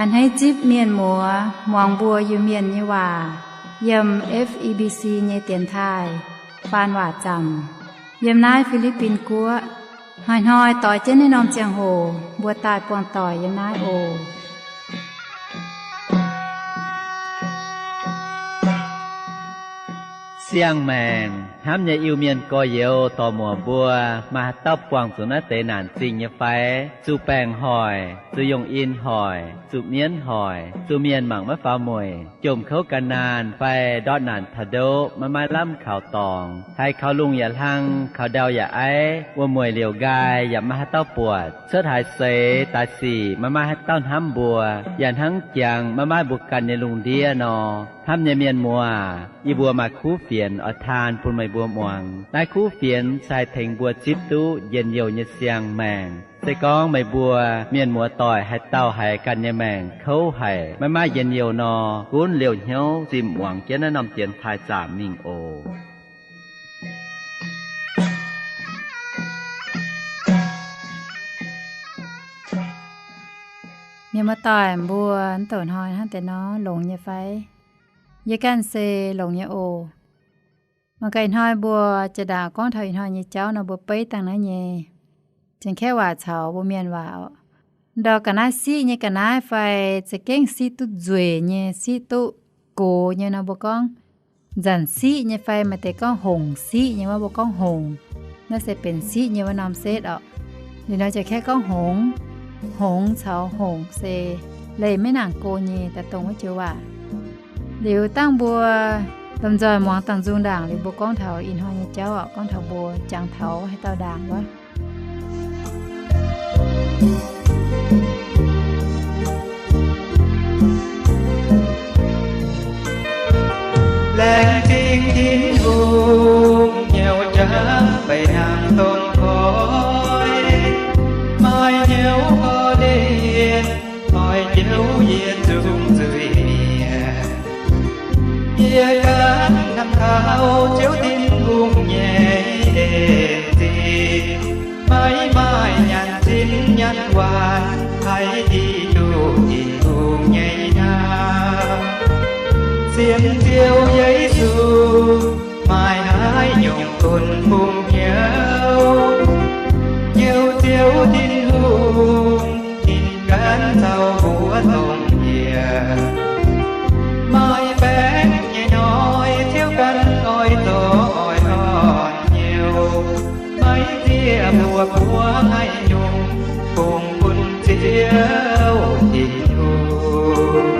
A'hneiv zipv mienh muoz muangx mbuo Iu-Mienh nyei waac yiem F E B C nyei dienx taaih faan waac zaamc yiem naaiv Fi^li^bin Guoqv. Hnoi-hnoi doix jienv naaiv norm ziangh hoc mbuo daaih buangh doic yiem naaiv oc. Siang-maengc hnamv nyei Iu-Mienh gorx-youz dorc-muoc mbuo, maaih haaix dauh buangh zuqc naaiv deix naanc zingh nyei fai? Zuqc baengc hoic, zuqc yungh in hoic, zuqc mienv hoic, zuqc mienh mangc maiv faaux mueic, jomc kouv ga'naanh fai ndortv naanc taux ndoqv maiv maaih lamh kaux dorngx, haiz kaux lungh yaac hlang, kaux ndau yaac aiv, wuom-mueic liouc nqaai yaac maiv maaih haaix dauh buatc, cuotv haaix seix daaih sic maiv maaih haaix dauh hnamv mbuo, yaac hnangv jangx maiv maaih mbuo ganh nyei lungh ndiev nor. Hnamv nyei mienh muoz, yie mbuo maaih kuv fienx oix taan bun meih mbuo muangx. Naaiv kuv fienx se haih tengx mbuo zipv duqv njien-youh nyei siang-maengc. Se gorngv meih mbuo mienh muoz doic haaix dauh haiz ganh nyei maengc kouv haic, maiv maaih njien-youh nor, gunv liouh hnyouv zimh muangx jienv naaiv norm dienx taaih zaamc mingh oc. Mienh muoz doic mbuo, mv douc hnoi hnangv deix nor longx nyei fai? Yie ganh se longx nyei oc. Mangc gaax ih hnoi mbuo jiex ndaangc gorngv taux ih hnoi nyei jauv nor, mbuo beiv dangh naaiv nyei Janx-Kaeqv waac caux mbuo Mienh waac oc. Ndau ga'naaiv siqv nyei ga'naaiv fai za'gengh siqv duqv nzueic nyei, siqv duqv gox nyei nor, mbuo gorngv nzanc siqv nyei fai maaih deix gorngv hongc siqv nyei wuov, mbuo gorngv hongc. Naaiv se benx siqv nyei wuov norm setv oc. Liuz nor Janx-Kaeqv gorngv hngongx. Hngongx caux hongc se leih maiv nangc go nyei daaih dongh wuov joux waac. Liuz dangh mbuo lomh nzoih muangx dangh nzung ndaangc liuz mbuo gorngv taux ih hnoi nyei jauv oc, gorngv taux mbuo jangx taux haaix dauh ndaangc wuov. Laengz zingh Tin-Hungh nyei jauv beiv nangh dongh koiv, maaih hnyouv korv-lienh oix njoux yie zungv zuiz-mienh. Yie ganh hnamv taux Ziouv Tin-Hungh nyei en zingh, maiv maaih nyanc zinh nyanc waanc haih hiuv duqv Tin-Hungh nyei nyaanh. Sienx Ziouv Yesu maaih haaix nyungc bun bungx hnyouv, hnyouv Ziouv Tin-Hungh ninh ganh caux mbuo dongh yie. Maaih baengc nyei hnoi Ziouv ganh oix zorc oix orn hnyouv, maiv zieqv mbuo buov haaix nyungc bungx bun Ziouv Tin-Hungh.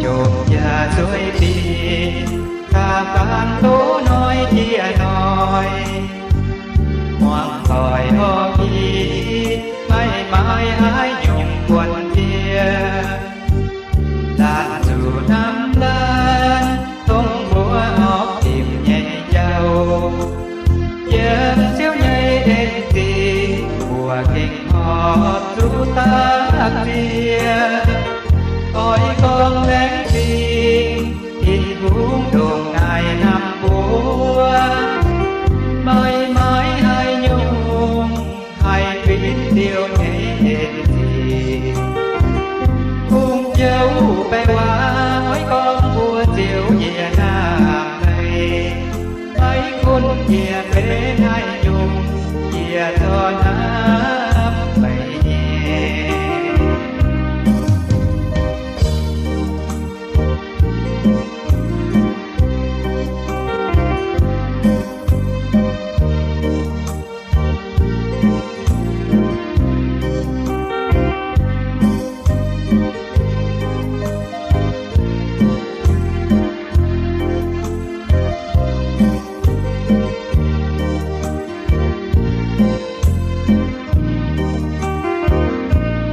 Jomc yaac zueih dingc, daaih faanh doz hnoi jiex hnoi, muangx doic horpc i, maiv maaih haaix nyungc buonc jiex. Laanh zuqc hnamv laanh, dongh mbuo horpc dimc nyei jauv. Yiem Ziouv nyei en zingh, mbuo gengh horpc zuqc dapv ziex. Oix gorngv laengz zingh Tin-Hungh ndongc naaiv hnamv mbuo, maiv maaih haaix nyungc haih fingx Ziouv nyei en zingh. Kungx jouv baeqc waac oix gorngv mbuo Ziouv yie hnamv meih, maiv gunv yie benx haaix nyungc, yie zorqv hnamv meih nyei.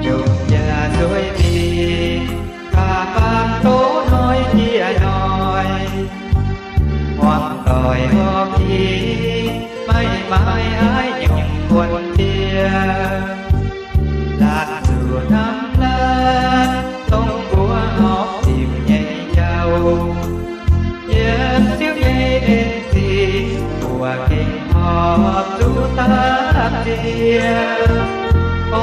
Jomc yaac zueih dingc, daaih faanh doz hnoi jiex hnoi, muangx doic horpc i, maiv maaih haaix nyungc buonc jiex. Laanh zuqc hnamv laanh, dongh mbuo horpc dimc nyei jauv. Yiem Ziouv nyei en zingh, mbuo gengh horpc zuqc dapv ziex.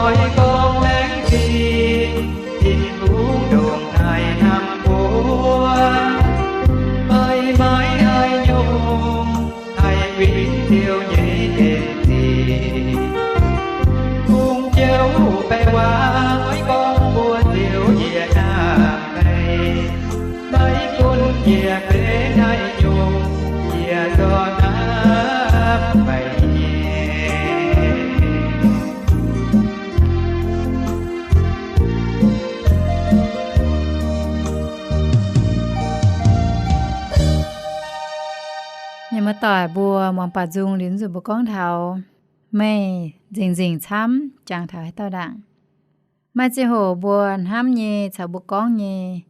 Oix gorngv laengz zingh Tin-Hungh Yie benx haaix nyungc, yie zorqv hnamv meih nyei. Mienh muoz-doic mbuo muangx baac nzung liuz, zuqc mbuo gorngv taux meih nzengc-nzengc camv jangx taux haaix dauh ndaangc. Maaih ziangh hoc mbuo hnamv nyei caux mbuo gorngv nyei,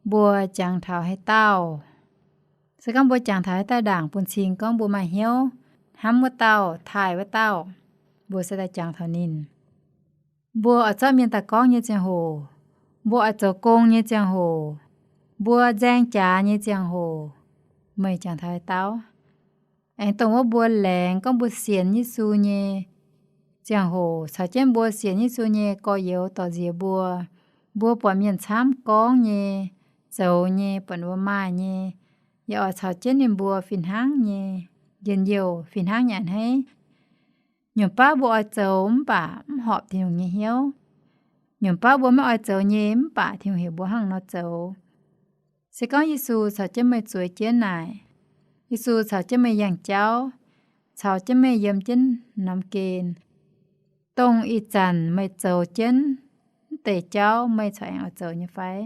mbuo jangx taux haaix dauh. Se gorngv mbuo jangx taux haaix dauh ndaangc, bun cing gorngv mbuo maaih hnyouv hnamv wuov dauh, taaih wuov dauh, mbuo se daaih jangx taux ninh. Mbuo oix zorqv mienh daaih gorngv nyei ziangh hoc, mbuo oix zoux gong nyei ziangh hoc, mbuo nzaeng jaax nyei ziangh hoc, meih jangx taux haaix dauh? Aengx dongh wuov mbuo laengz gorngv mbuo sienx Yesu nyei ziangh hoc, caux jienv mbuo sienx Yesu nyei gorx-youz dorh nziex mbuo, mbuo buatc mienh camv gorngv nyei, zoux nyei, buatc ninh mbuo maaih nyei, yaac oix caux jienv ninh mbuo fih hnangv nyei njien-youh, fih hnangv nyei a'hneiv. Nyungc baav mbuo oix zoux mv baac mv horpc Tin-Hungh nyei hnyouv. Nyungc baav mbuo maiv oix zoux nyei mv baac Tin-Hungh heuc mbuo hnangv nor zoux. Se gorngv Yesu caux jienv meih zueiz jienv naaic, Yesu caux jienv meih yangh jauv, caux jienv meih yiem jienv norm gen, dongh ih zanc meih zoux jienv mv deix jauv meih corc aengx oix zoux nyei fai?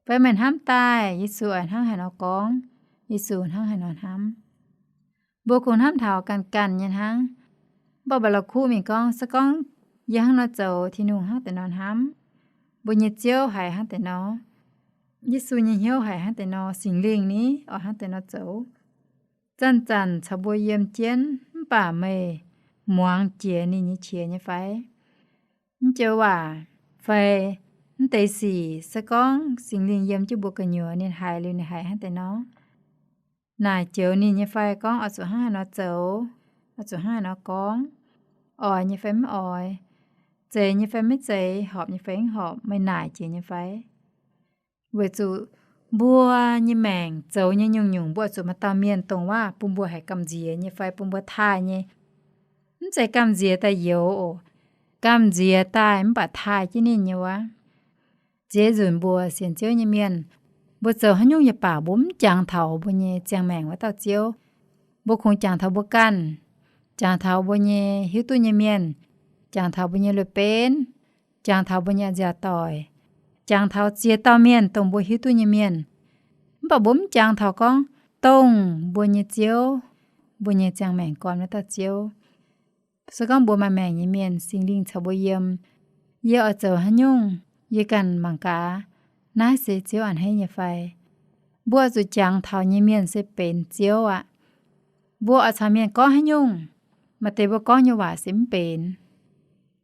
Fai meih hnamv daaih Yesu oix hnangv haaix nor gorngv, Yesu hnangv haaix nor hnamv? Mbuo kungx hnamv taux ganh ganh nyei hnangv. Mv baac mba'lauh kuv mingh gorngv, se gorngv yie hnangv nor zoux, Tin-Hungh hnangv deix nor hnamv, mbuo nyei Ziouv haiz hnangv deix nor, Yesu nyei hnyouv haiz hnangv deix nor, Singx Lingh ni oix hnangv deix nor zoux. Zanc-zanc caux mbuo yiem jienv mv baac meih muangx jiex ninh nyei qiex nyei fai? Mv joux waac fai mv deix sic, se gorngv Singx Lingh yiem jienv mbuo gu'nyuoz, ninh haiz liuz ninh haiz hnangv deix nor. Naaic joux ninh nyei fai gorngv oix zuqc hnangv haaix nor zoux, oix zuqc hnangv haaix nor gorngv, oix nyei fai mv oix, zeiz nyei fai maiv zeiz, horpc nyei fai mv horpc, meih naaic jiex nyei fai? Weic zuqc mbuo nyei maengc zoux nyei nyungc-nyungc mbuo oix zuqc maaih dauh mienh dongh waac bun mbuo haiz gamh nziex nyei fai bun mbuo taaih nyei. Mv zeiz gamh nziex daaih youx oc. Gamh nziex daaih mv baac taaih jienv ninh nyei wuov. Ziex nzunc mbuo sienx Ziouv nyei mienh, mbuo zoux haaix nyungc yaac baac mbuo mv jangx taux mbuo nyei ziangh maengc wuov dauh Ziouv. Mbuo kungx jangx taux mbuo ganh, jangx taux mbuo nyei hiuv duqv nyei mienh, jangx taux mbuo nyei lui-benv, jangx taux mbuo nyei nziaauc doic, jangx taux ziex dauh mienh dongh mbuo hiuv duqv nyei mienh. Mv baac mbuo mv jangx taux gorngv dongh mbuo nyei Ziouv, mbuo nyei ziangh maengc gorn wuov dauh Ziouv. Se gorngv mbuo maaih maengc nyei mienh, Singx Lingh caux mbuo yiem, yie oix zoux haaix nyungc, yie ganh mangc gaax, naaiv se Ziouv a'hneiv nyei fai? Mbuo oix zuqc jangx taux nyei mienh se benx Ziouv aqv. Mbuo oix caux mienh gorngv haaix nyungc, maaih deix mbuo gorngv nyei waac se mv benx.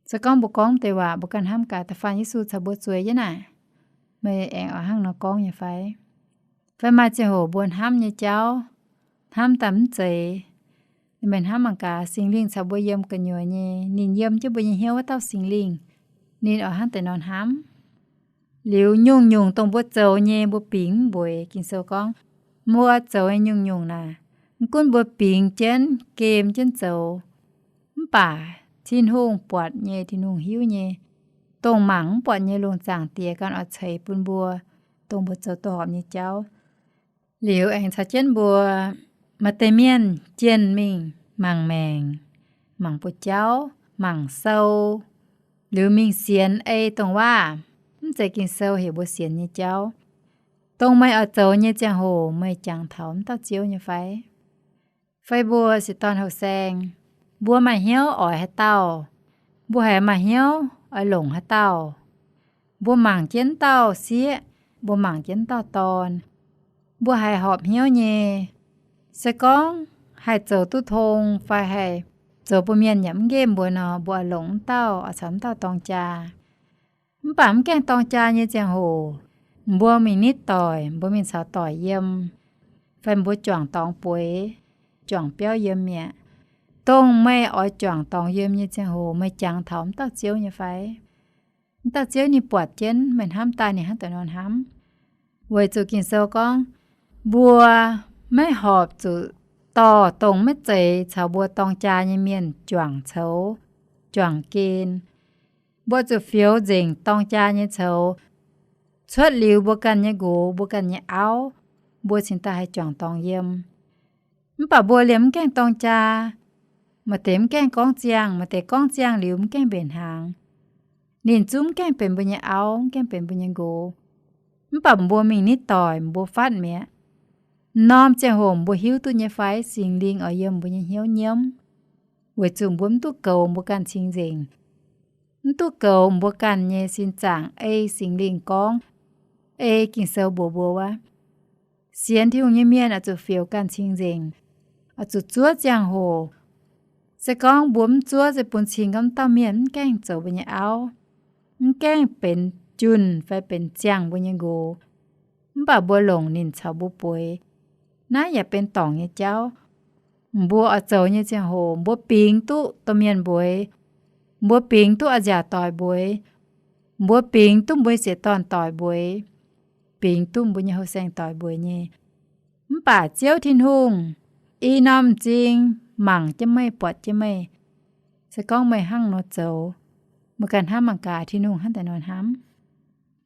Se gorngv mbuo gorngv deix waac, mbuo ganh hnamv gaax, da'faanh Yesu caux mbuo zueiz jienv naaic, meih aengx oix hnangv nor gorngv nyei fai? Fai maaih ziangh hoc mbuo hnamv nyei jauv, hnamv daaih mv zeiz. Meih hnamv mangc gaax, Singx Lingh caux mbuo yiem gu'nyuoz nyei, ninh yiem jienv mbuo nyei hnyouv wuov dauh Singx Lingh, ninh oix hnangv deix nor hnamv. Liuz nyungc-nyungc dongh mbuo zoux nyei mbuo bingx mv mbueiz. Ging-Sou gorngv, mbuo zoux nyei nyungc-nyungc naaic, mv gunv mbuo bingx jienv, gem jienv zoux, mv baac Tin-Hungh buatc nyei, Tin-Hungh hiuv nyei, dongh mangc mv buatc nyei lungh zaangc Diex ganh oix ceix bun mbuo, dongh mbuo zoux duqv horpc nyei jauv. Liuz aengx caux jienv mbuo maaih deix mienh jienh mingh mangc maengc, mangc buoz-jauv, mangc sou, liuz mingh sienx ei dongh waac, mv zeiz Ging-Sou heuc mbuo sienx nyei jauv. Dongh meih oix zoux nyei ziangh hoc meih jangx taux wuov dauh Ziouv nyei fai? Fai mbuo se dorn houh saeng, mbuo maaih hnyouv oix haaix dauh, mbuo haiz maaih hnyouv oix longc haaix dauh, mbuo mangc jienv dauh sieqv, mbuo mangc jienv dauh dorn, mbuo haiz horpc hnyouv nyei, se gorngv haih zoux duqv tong fai haih zoux bun mienh yaac mv nqemh mbuo nor, mbuo oix longc wuov dauh, oix caux wuov dauh dorng jaa. Mv baac mv gaengh dorng jaa nyei ziangh hoc, mbuo mingh nitv doic, mbuo mingh caux doic yiem, fai mbuo juangc dorngx bueix, juangc biauv yiem mi'aqv. Dongh meih oix juangc dorngx yiem nyei ziangh hoc meih jangx taux wuov dauh Ziouv nyei fai? Wuov dauh Ziouv ninh buatc jienv meih hnamv daaih ninh hnangv deix nor hnamv. Weic zuqc Ging-Sou gorngv, mbuo maiv horpc zuqc dorh dongh maiv zeiz caux mbuo dorng jaa nyei mienh juangc coux, juangc gen. Mbuo zuqc fioux nzengc dorng jaa nyei coux, cuotv liuz mbuo ganh nyei nqox, mbuo ganh nyei auv, mbuo cingx daaih haih juangc dorngx yiem. Mv baac mbuo liemh mv gaengh dorng jaa. Maaih deix mv gaengh gorngv ziangh, maaih deix gorngv ziangh liuz mv gaengh mbenc hnaangx. Ninh zungv mv gaengh benx mbuo nyei auv, mv gaengh benx mbuo nyei nqox. Mv baac mbuo mingh nitv doic, mbuo fatv mi'aqv. M'normh ziangh hoc mbuo hiuv duqv nyei fai Singx Lingh oix yiem mbuo nyei hnyouv nyiemv, weic zuqc mbuo mv duqv goux mbuo ganh cing-nzengc. Mv duqv goux mbuo ganh nyei sin zaangc ei Singx Lingh gorngv, ei Ging-Sou mbuox mbuo wuov, sienx Tin-Hungh nyei mienh oix zuqc fioux ganh cing-nzengc, oix zuqc zuov ziangh hoc. Se gorngv mbuo mv zuov, se bun cing gorngv dauh mienh mv gaengh zoux mbuo nyei auv, mv gaengh benx junh fai benx ziangh mbuo nyei nqox, mv baac mbuo longc ninh caux mbuo bueix, naaiv yaac benx dorngc nyei jauv. Mbuo oix zoux nyei ziangh hoc mbuo bingx duqv domh mienh mbueix, mbuo bingx duqv a'nziaauc doic mbueix, mbuo bingx duqv mbuo nyei sieqv-dorn doic mbueix, bingx duqv mbuo nyei houh saeng doic mbueix nyei. Mv baac Ziouv Tin-Hungh i norm m'zing mangc jienv meih, buatc jienv meih. Se gorngv meih hnangv nor zoux, meih ganh hnamv mangc gaax, Tin-Hungh hnangv daaih nor hnamv.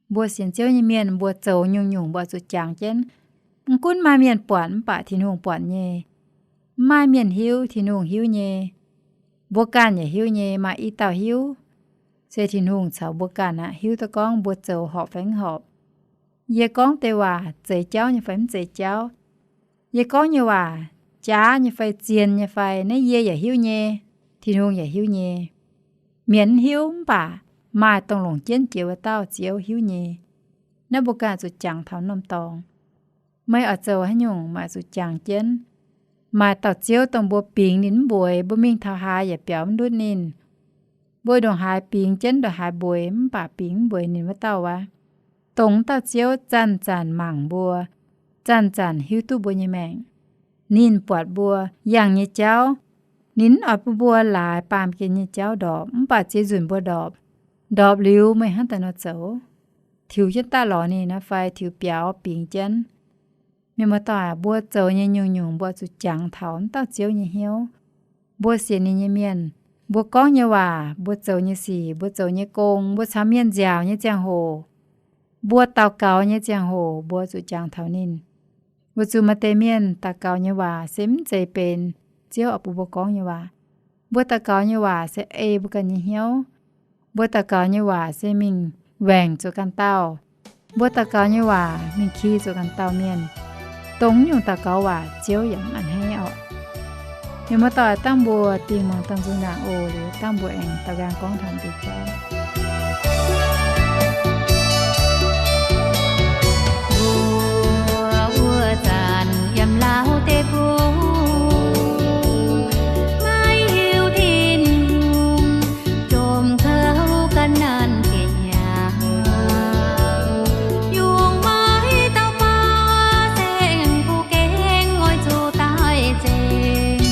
Mbuo sienx Ziouv nyei mienh, mbuo zoux nyungc-nyungc mbuo oix zuqc jangx jienv. Mv gunv maaih mienh buatc mv baac Tin-Hungh buatc nyei, mv maaih mienh hiuv, Tin-Hungh hiuv nyei. Mbuo ganh yaac hiuv nyei, maaih i dauh hiuv, se Tin-Hungh caux mbuo ganh aqv, hiuv duqv gorngv mbuo zoux horpc fai mv horpc. Yie gorngv deix waac zeiz jauv nyei fai mv zeiz jauv, yie gorngv nyei waac jaav nyei fai zien nyei fai, naaiv yie yaac hiuv nyei, Tin-Hungh yaac hiuv nyei. Mienh mv hiuv, mv baac maaih dongh longc jienv jiex wuov dauh Ziouv hiuv nyei. Naaiv mbuo ganh zuqc jangx taux norm dorngx. Meih oix zoux haaix nyungc meih oix zuqc jangx jienv. Maaih dauh Ziouv dongh mbuo bingx ninh mv mbueiz, mbuo mingh taux haaix yaac biaux mv ndutv ninh. Mbuo ndongc haaix bingx jienv ndongc haaix mbueiz, mv baac bingx mv mbueiz ninh wuov dauh aqv. Dongh wuov dauh Ziouv zanc-zanc mangc mbuo, zanc-zanc hiuv duqv mbuo nyei maengc. Ninh buatc mbuo yangh nyei jauv. Ninh mv oix bun mbuo laaix baamh gen nyei jauv ndorpc, mv baac ziex nzunc mbuo ndorpc. Ndorpc liuz meih hnangv daaih nor zoux, tiux jienv daaih lorz ninh aqv fai tiux biaux bingx jienv? Mienh muoz-doic, mbuo zoux nyei nyungc-nyungc mbuo zuqc jangx taux wuov dauh Ziouv nyei hnyouv. Mbuo sienx ninh nyei mienh, mbuo gorngv nyei waac, mbuo zoux nyei sic, mbuo zoux nyei gong, mbuo caux mienh nziaauc nyei ziangh hoc, mbuo daux gaux nyei ziangh hoc, mbuo zuqc jangx taux ninh. Weic zuqc maaih deix mienh daux gaux nyei waac se mv zeiz benx Ziouv oix bun mbuo gorngv nyei waac. Mbuo daux gaux nyei waac se ei mbuo ganh nyei hnyouv. Mbuo daux gaux nyei waac se mingh waengc zuqc ganh dauh. Mbuo daux gaux nyei waac mingh ki zuqc ganh dauh mienh. Dongh nyungc daux gaux waac Ziouv yaac mv a'hneiv oc. Mienh muoz-doic, dangh mbuo dingh muangx dangh nzung ndaangc oc. Liuz dangh mbuo aengx daux nqaang gorngv taux deix jauv. Mbuo wuov zanc yiem Laauv deic-bung, maiv hiuv Tin-Hungh jomc kouv ga'naanh jiex hnyangx. Yungz maiv dauh baav saeng-kuv gengh oix zuqc daaih nzengc.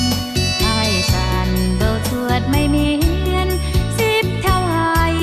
Haih zanc mbouh cuotv maiv mienh, sipv taux haaix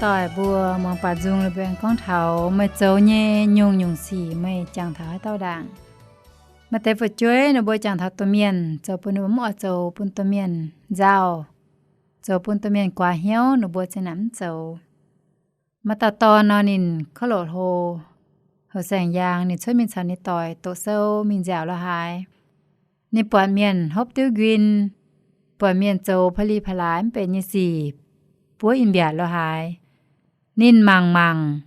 Doic mbuo muangx baac nzung liuz mbuo aengx gorngv taux meih zoux nyei nyungc-nyungc sic meih jangx taux haaix dauh ndaangc. Maaih deix fu'jueiv ninh mbuo jangx taux domh mienh zoux bun ninh mbuo mv oix zoux bun domh mienh nzauh, zoux bun domh mienh guaax hnyouv, ninh mbuo za'gengh mv zoux. Maaih dauh dorn nor, ninh kov loc hlo, houh saeng-yaang, ninh cuotv mingh caux ninh doic doqc sou mingh nziaauc lo haaix. Ninh buatc mienh hopv diuv nquin, buatc mienh zoux pa'li pa'laaix mv benx nyei sic, buov in-mbiaatc lo haaix. Ninh mangc mangc,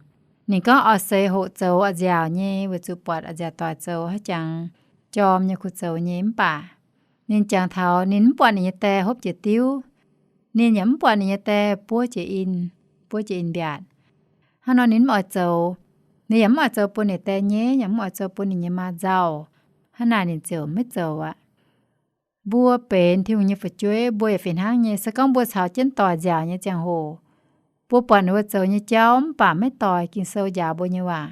ninh gorngv oix seix hoqc zoux oix nziaauc nyei, weic zuqc buatc oix nziaauc doic zoux haaix jangx jorm nyei, kuh zoux nyei. Mv baac ninh jangx taux ninh mv buatc ninh nyei die hopv jiex diuv. Ninh yaac mv buatc ninh nyei die buov jiex in, buov jiex in-mbiaatc. Hnangv nor ninh mv oix zoux. Ninh yaac mv oix zoux bun ninh die nyei, yaac mv oix zoux bun ninh nyei maa nzauh. Hnangv naaic ninh ziouc maiv zoux aqv. Mbuo benx Tin-Hungh nyei fu'jueiv, mbuo yaac fih hnangv nyei. Se gorngv mbuo caux jienv doic nziaauc nyei ziangh hoc, mbuo buatc ninh mbuo zoux nyei jauv mv baac maiv doix Ging-Sou njaaux mbuo nyei waac,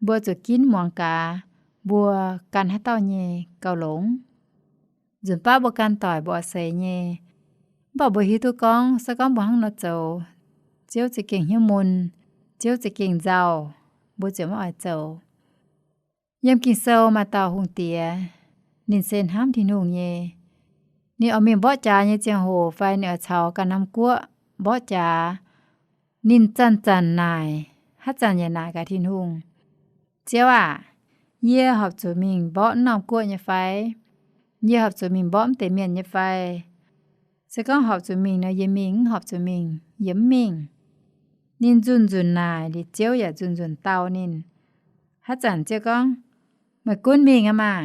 mbuo zuqc ginv muangx gaax mbuo ganh haaix dauh nyei gauh longx. Nzunc baav mbuo ganh doic mbuo oix seix nyei, mv baac mbuo hiuv duqv gorngv se gorngv mbuo hnangv nor zoux, Ziouv za'gengh hnyouv mun, Ziouv za'gengh nzauh, mbuo ziouc maiv oix zoux. Yiem Ging-Sou maaih dauh hungh diex, ninh se hnamv Tin-Hungh nyei. Ninh oix mingh mborqv jaax nyei ziangh hoc fai ninh oix caux ganh norm guoqv mborqv jaax, ninh zanc-zanc naaic, haaix zanc yaac naaic gaax Tin-Hungh, Ziouv aac, yie horpc zuqc mingh mborqv wuov norm guoqv nyei fai? Yie horpc zuqc mingh mborqv wuov deix mienh nyei fai? Se gorngv horpc zuqc mingh nor yie mingh, mv horpc zuqc mingh yie mv mingh. Ninh nzunc-nzunc naaic, liuz Ziouv yaac nzunc-nzunc dau ninh. Haaix zanc Ziouv gorngv, Meih gunv mingh aqv maah!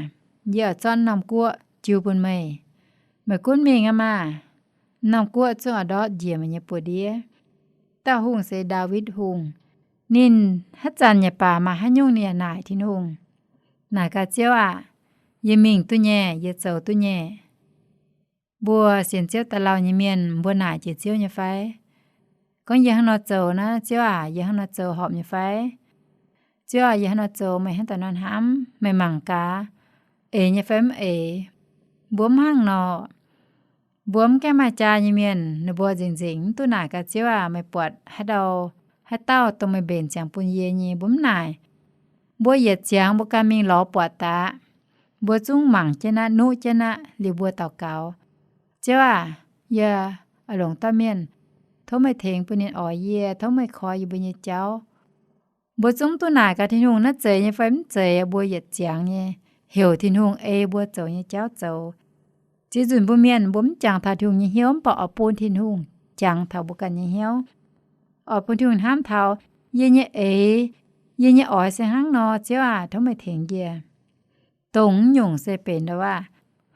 Yie oix zorqv norm guoqv jiu bun meih. Meih gunv mingh aqv maah! Norm guoqv zungv oix ndortv njiec meih nyei buoz-ndiev. Dauh hungh se Ndaawitv Hungh. Ninh haaix zanc yaac baac maaih haaix nyungc ninh yaac naaic Tin-Hungh, naaic gaax, Ziouv aac, yie mingh duqv nyei, yie zoux duqv nyei. Mbuo sienx Ziouv daaih lauh nyei mienh, mbuo naaic jiex Ziouv nyei fai? Gorngv yie hnangv nor zoux naaiv, Ziouv aac, yie hnangv nor zoux horpc nyei fai? Ziouv aac, yie hnangv nor zoux meih hnangv daaih nor hnamv, meih mangc gaax, eix nyei fai mv eix? Mbuo mv hnangv nor. Mbuo mv gaengh maaih jaa nyei mienh, ninh mbuo nzengc-nzengc mv duqv naaic gaax, Ziouv aac, meih buatc haaix dauh, haaix dauh dongh meih mbenc ziangx bun yie nyei, mbuo mv naaic. Mbuo yietc ziangx mbuo ganh mingh lorz buatc daaih aqv. Mbuo zungv mangc jienv aqv, nuqv jienv aqv, liuz mbuo daux gaux, Ziouv aac, yie oix longc dauh mienh, tov meih tengx bun ninh oix yie, tov meih koi yie mbuo nyei jauv. Mbuo zungv duqv naaic gaax Tin-Hungh naaiv zeiz nyei fai mv zeiz, mbuo yietc ziangx nyei heuc Tin-Hungh ei mbuo zoux nyei jauv zoux. Ziex nzunc mbuo mienh mbuo mv jangx taux Tin-Hungh nyei hnyouv, mv baac oix bun Tin-Hungh jangx taux mbuo ganh nyei hnyouv, oix bun Tin-Hungh hnamv taux, yie nyei eix, yie nyei oix se hnangv nor, Ziouv aac, tov meih tengx yie. Dongh naaiv nyungc se benx ndo aav,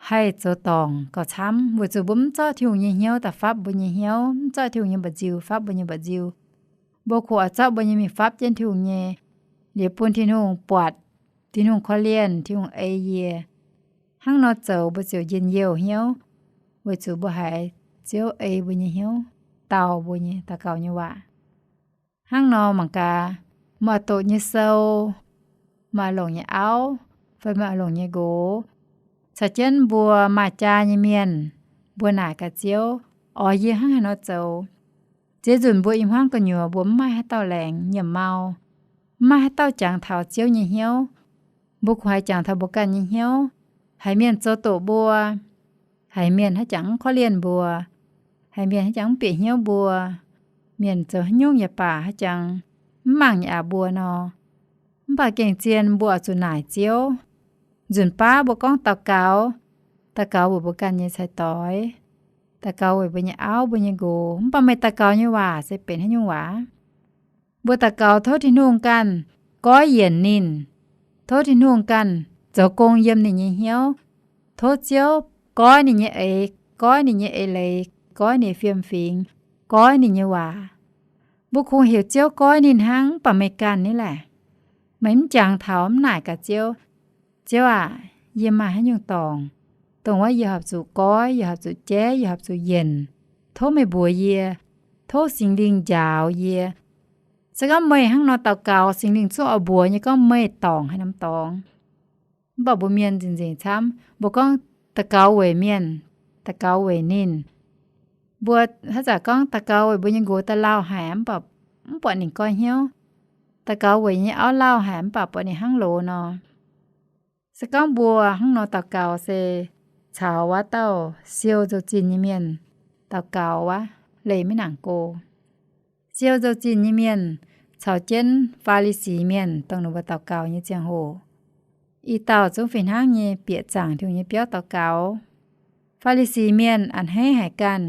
haih zoux dorngc gauh camv, weic zuqc mbuo mv zorqv Tin-Hungh nyei hnyouv daaih fapv mbuo nyei hnyouv, mv zorqv Tin-Hungh nyei mba'nziu fapv mbuo nyei mba'nziu. Mbuo kungx oix zorqv mbuo nyei mingh fapv jienv Tin-Hungh nyei, liuz bun Tin-Hungh buatc, Tin-Hungh korv-lienh, Tin-Hungh ei yie. Hnangv nor zoux mbuo ziouc njien-youh hnyouv, weic zuqc mbuo haiz Ziouv ei mbuo nyei hnyouv, dau mbuo nyei daux gaux nyei waac. Hnangv nor mangc gaax, maaih doqc nyei sou, maaih longc nyei auv, fai maaih longc nyei nqox, caux jienv mbuo maaih jaa nyei mienh, mbuo naaic gaax Ziouv, oix yie hnangv haaix nor zoux? Ziex nzunc mbuo i hmuangv gu'nyuoz mbuo mv maaih haaix dauh laengz nyiemc mau, mv maaih haaix dauh jangx taux Ziouv nyei hnyouv. Mbuo kungx haiz jangx taux mbuo ganh nyei hnyouv, haiz mienh zoux doqc mbuo, haiz mienh haaix jangx mv korv-lienh mbuo, haiz mienh haaix jangx mv bieqc hnyouv mbuo, mienh zoux haaix nyungc yaac baac haaix jangx mv mangc yaac mbuo nor. Mv baac gengh zien mbuo oix zuqc naaic Ziouv. Nzunc baav mbuo gorngv daux gaux, daux gaux weic mbuo ganh nyei cai-doix, daux gaux weic mbuo nyei auv mbuo nyei nqox. Mv baac meih daux gaux nyei waac se benx haaix nyungc waac? Mbuo daux gaux tov Tin-Hungh ganh goiv yienc ninh, tov Tin-Hungh ganh zoux gong yiem ninh nyei hnyouv, tov Ziouv goiv ninh nyei eix, goiv ninh nyei eix leiz, goiv ninh fiem-fingx, goiv ninh nyei waac. Mbuo kungx heuc Ziouv goiv ninh hnangv, mv baac meih ganh ni laeh. Meih mv jangx taux mv naaic gaax Ziouv, Ziouv aac, yie maaih haaix nyungc dorngc, dongh wuov yie horpc zuqc goiv, yie horpc zuqc jaiv, yie horpc zuqc yienc. Tov meih mbuox yie, tov Singx Lingh njaaux yie. Se gorngv meih hnangv nor daux gaux, Singx Lingh zungv oix mbuox nyei gorngv meih dorngc haaix norm dorngx. Mv baac mbuo mienh nzengc-nzengc camv, mbuo gorngv daux gaux weic mienh, daux gaux weic ninh, Mbuo haaix zanc gorngv daux gaux weic mbuo nyei nqox daaih lauh haic mv baac mv buatc ninh goiv hnyouv, daux gaux weic nyei auv lauh haic mv baac buatc ninh hnangv loz nor. Se gorngv mbuo hnangv nor daux gaux se caux wuov dauh siou nzou-zinh nyei mienh daux gaux wuov, leih maiv nangc go. Siou nzou-zinh nyei mienh caux jienv Faa^li^si Mienh dongh ninh mbuo daux gaux nyei ziangh hoc, i dauh zungv fih hnangv nyei bieqc zaangc Tin-Hungh nyei biauv daux gaux. Faa^li^si Mienh a'hneiv haic ganh.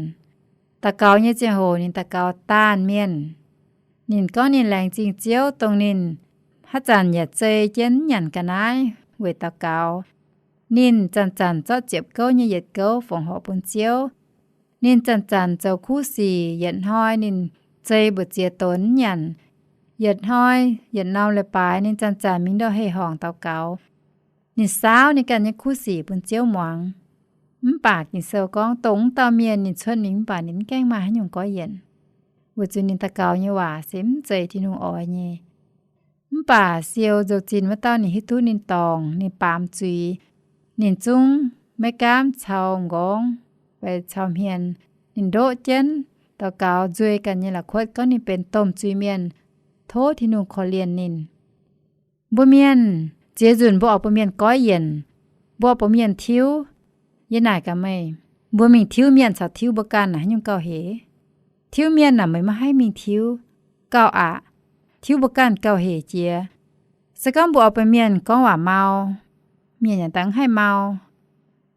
Daux gaux nyei ziangh hoc ninh daux gaux daanh mienh. Ninh gorngv ninh laengz zingh Ziouv dongh ninh haaix zanc yaac zei jienv nyanc ga'naaiv weic daux gaux. Ninh zanc-zanc zorqv ziepc gouv nyei yietc gouv fongc horc bun Ziouv. Ninh zanc-zanc zoux kuv sic, yietc hnoi ninh zei mbu'ziex donx nyanc. Yietc hnoi, yietc norm leiz-baaix ninh zanc-zanc mingh ndorh hei-horngc daux gaux. Ninh saauv ninh ganh nyei kuv sic bun Ziouv muangx. Mv baac Ging-Sou gorngv dongh wuov dauh mienh ninh cuotv mingh mv baac ninh mv gaengh maaih haaix nyungc goiv yienc, weic zuqc ninh daux gaux nyei waac se mv zeiz Tin-Hungh oix nyei. Mv baac siou nzou-zinh wuov dauh ninh hiuv duqv ninh dorngc, ninh baamz zuiz, ninh zungv maiv gaamv caux m'nqorngv fai caux hmien. Ninh ndoqv jienv daux gaux nzuei ganh nyei la'kuotv gorngv ninh benx domh zuiz-mienh, tov Tin-Hungh korv-lienh ninh. Mbuo mienh, ziex nzunc mbuo oix bun mienh goiv yienc, mbuo oix bun mienh tiuv. Yie naaic gaax meih, mbuo mingh tiuv mienh caux tiuv mbuo ganh naaic haaix nyungc gauh hec? Tiuv mienh naaic meih maiv haih mingh tiuv, gauh aqc. Tiuv mbuo ganh gauh hec jiex. Se gorngv mbuo oix bun mienh gorngv waac mau, mienh yaac daaih mv haih mau.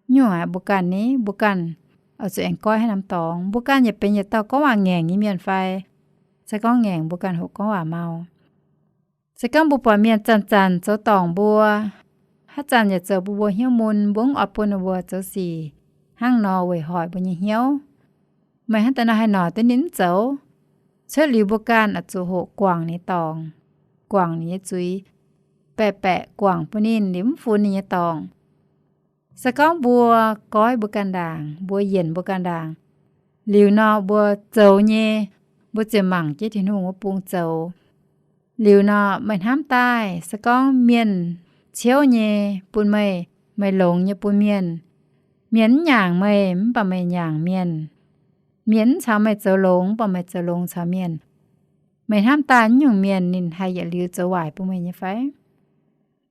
Nyungc aqv, mbuo ganh ni, mbuo ganh oix zuqc aengx goiv haaix norm dorngx. Mbuo ganh yaac benx yietc dauh gorngv waac ngaengc nyei mienh fai? Se gorngv ngaengc mbuo ganh hoqc gorngv waac mau. Se gorngv mbuo buatc mienh zanc-zanc zoux dorngc mbuo, haaix zanc yaac zoux bun mbuo hnyouv mun, mbuo mv oix bun ninh mbuo zoux sic hnangv nor weic hoic mbuo nyei hnyouv. Meih hnangv daaih nor haih noic duqv ninh mv zoux? Cuotv liuz mbuo ganh oix zuqc hoqc guangc ninh nyei dorngc, guangc ninh nyei zuiz, baeqc baeqc guangc bun ninh liuz mv funx ninh nyei dorngc. Se gorngv mbuo goiv mbuo ganh ndaangc, mbuo yienc mbuo ganh ndaangc, liuz nor mbuo zoux nyei, mbuo ziouc mangc jienv Tin-Hungh wuov bung zoux. Liuz nor meih hnamv daaih, se gorngv mienh ciouv nyei bun meih, meih longx nyei bun mienh. Mienh mv nyaangc meih, mv baac meih nyaangc mienh. Mienh mv caux meih zoux longx, mv baac meih zoux longx caux mienh. Meih hnamv daaih naaiv nyungc mienh ninh haih yietc liuz zoux waaic bun meih nyei fai?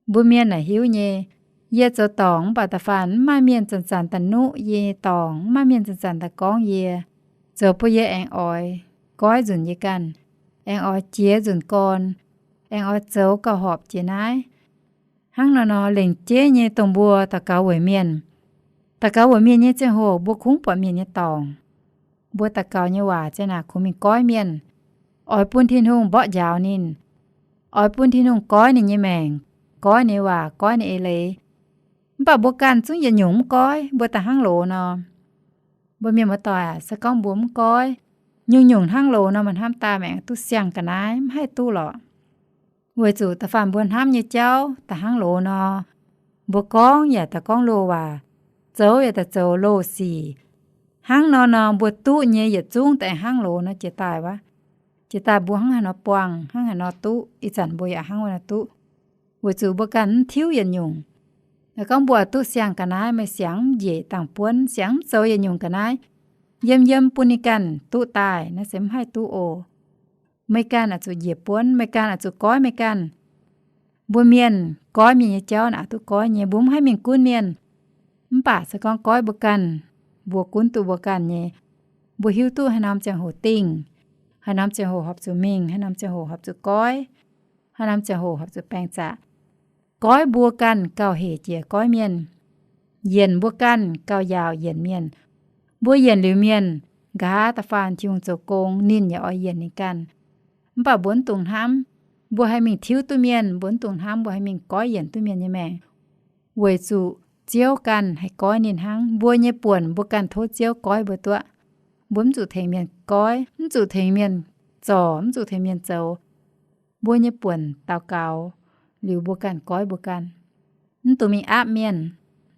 Mbuo mienh naaic hiuv nyei, yie zoux dorngc mv baac da'faanh mv maaih mienh zanc-zanc daaih nuqv yie nyei dorngc, mv maaih mienh zanc-zanc daaih gorngv yie, zoux bun yie aengx oix goiv nzunc yie ganh, aengx oix jiex nzunc gorn, aengx oix zoux gauh horpc jiex naaiv. Hnangv nor nor, lengc jeiv nyei dongh mbuo daux gaux weic mienh. Daux gaux weic mienh nyei ziangh hoc mbuo kungx buatc mienh nyei dorngc. Mbuo daux gaux nyei waac ziang naaic kungx mingh goiv mienh, oix bun Tin-Hungh mborqv njaaux ninh, oix bun Tin-Hungh goiv ninh nyei maengc, goiv ninh nyei waac, goiv ninh eix leiz. Mv baac mbuo ganh zungv yietc nyungc mv goiv, mbuo daaih hnangv loz nor. Mbuo mienh muoz-doic aac, se gorngv mbuo mv goiv, nyungc-nyungc hnangv loz nor, meih hnamv daaih meih aengx duqv siang-ga'naaiv, mv haih duqv lorqc. Weic zuqc da'faanh mbuo hnamv nyei jauv daaih hnangv loz nor, mbuo gorngv yaac daaih gorngv loz waac, zoux yaac daaih zoux loz sic. Hnangv nor nor, mbuo duqv nyei yietc zungv daaih hnangv loz nor jiex daaih wuov. Jiex daaih mbuo hnangv haaix nor buangh, hnangv haaix nor duqv, ih zanc mbuo yaac hnangv wuov nor duqv. Weic zuqc mbuo ganh mv tiuv yietc nyungc. Gorngv mbuo duqv siang-ga'naaiv, meih siang mv njiec dangh buonv, siang mv zoux yietc nyungc ga'naaiv, yiem yiem bun ninh ganh duqv daaih, naaiv se mv haih duqv oc. Meih ganh oix zuqc njiec buonv, meih ganh oix zuqc goiv meih ganh. Mbuo mienh goiv mienh nyei jauv naaic duqv goiv nyei, mbuo mv haih mingh gunv mienh. Mv baac se gorngv goiv mbuo ganh, mbuo gunv duqv mbuo ganh nyei. Mbuo hiuv duqv haaix norm ziangh hoc dingh, haaix norm ziangh hoc horpc zuqc mingh, haaix norm ziangh hoc horpc zuqc goiv, haaix norm ziangh hoc horpc zuqc baeng zaqc. Goiv mbuo ganh gauh hec jiex goiv mienh. Yienc mbuo ganh gauh yaauc yienc mienh. Mbuo yienc liuz mienh, nqa'haav da'faanh Tin-Hungh zoux gong, ninh yaac oix yienc ninh ganh. Mv baac mbuo mv dungx hnamv, mbuo haih mingh tiuv duqv mienh, mbuo mv dungx hnamv mbuo haih mingh goiv yienc duqv mienh nyei maengc. Weic zuqc Ziouv ganh haih goiv ninh hnangv. Mbuo nyei buonc mbuo ganh tov Ziouv goiv mbuo duqv. Mbuo mv zuqc tengx mienh goiv, mv zuqc tengx mienh zorc, mv zuqc tengx mienh zoux. Mbuo nyei buonc daux gaux liuz mbuo ganh goiv mbuo ganh. Mv dungx mingh aapv mienh,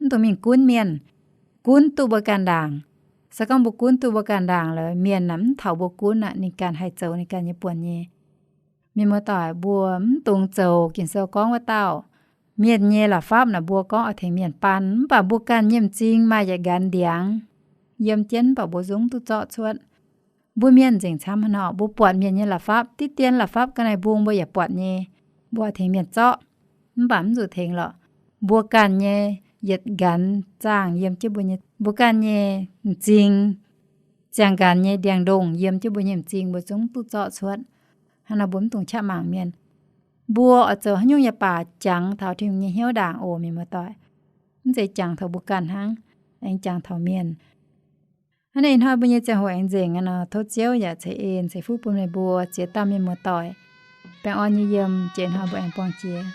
mv dungx mingh gunv mienh. Gunv duqv mbuo ganh ndaangc. Se gorngv mbuo gunv duqv mbuo ganh ndaangc lorqc, mienh naaic mv taux mbuo gunv aqv, ninh ganh haih zoux ninh ganh nyei buonc nyei. Mienh muoz-doic, mbuo mv dungx zoux Ging-Sou gorngv wuov dauh. Mienh nyei la'fapv naaic mbuo gorngv oix tengx mienh baan, mv baac mbuo ganh nyei m'zing maaih yietc nqanx ndiangx. yiem jienv, mv baac mbuo zungv duqv zorqv cuotv. Mbuo mienh nzengc camv haaix nor, mbuo buatc mienh nyei la'fapv, diqv dien la'fapv ga'naaiv mbung mbuo yaac buatc nyei, mbuo tengx mienh zorqv, mv baac mv zuqc tengx lorqc. Mbuo ganh nyei yietc nqanx zaangh yiem jienv mbuo nyei, mbuo ganh nyei m'zing, ziangh nqanx nyei ndiangx-ndongh yiem jienv mbuo nyei m'zing, mbuo zungv duqv zorqv cuotv. Hnangv nor mbuo mv dungx qaqv mangc mienh. Mbuo oix zoux haaix nyungc yaac baac jangx taux Tin-Hungh nyei hnyouv ndaangc oc, mienh muoz-doic. Mv zeiz jangx taux mbuo ganh hnangv, aengx jangx taux mienh. Hnangv naaiv ih hnoi mbuo nyei ziangh hoc aengx nzengc aqv nor, tov Ziouv yaac ceix en ceix fuqv bun meih mbuo ziex dauh mienh muoz-doic baengh orn nyei yiem. Jiex hnoi mbuo aengx buangh jiex.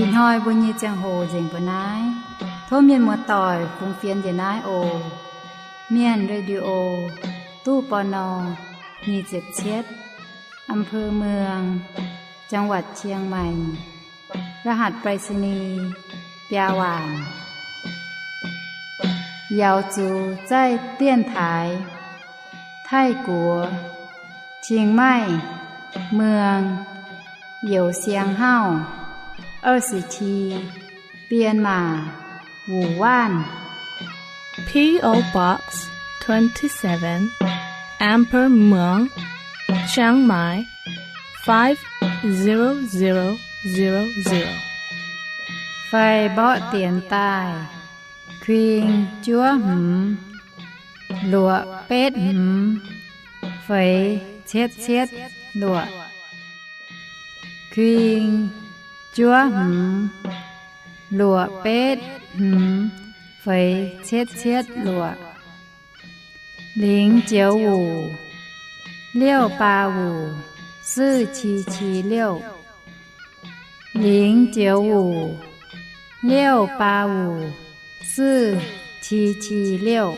Ih hnoi mbuo nyei ziangh hoc nzengc mbuo naaiv. Tov mienh muoz-doic fungx fienx njiec naaiv oc. Mienh Radio, ตู้ ปณ. nyic ziepc cietv, อำเภอเมือง จังหวัดเชียงใหม่ รหัสไปรษณีย์ biaa waanc. 瑶族在电台 Taiv-Guoqv เชียงใหม่ เมือง Youz Siang Hauv 二十七 Bienh Maac Wuc Waanv. P O Box twenty-seven, Amber Muang, Chiang Mai, five zero zero zero zero. Fai mborqv dienx daaih, kuing juov hmz luoqc betv hmz feix cietv cietv luoqc. Kuing juov hmz luoqc betv hmz feix cietv cietv luoqc. 零九五 六八五 四七七六. 零九五 六八五 四七七六.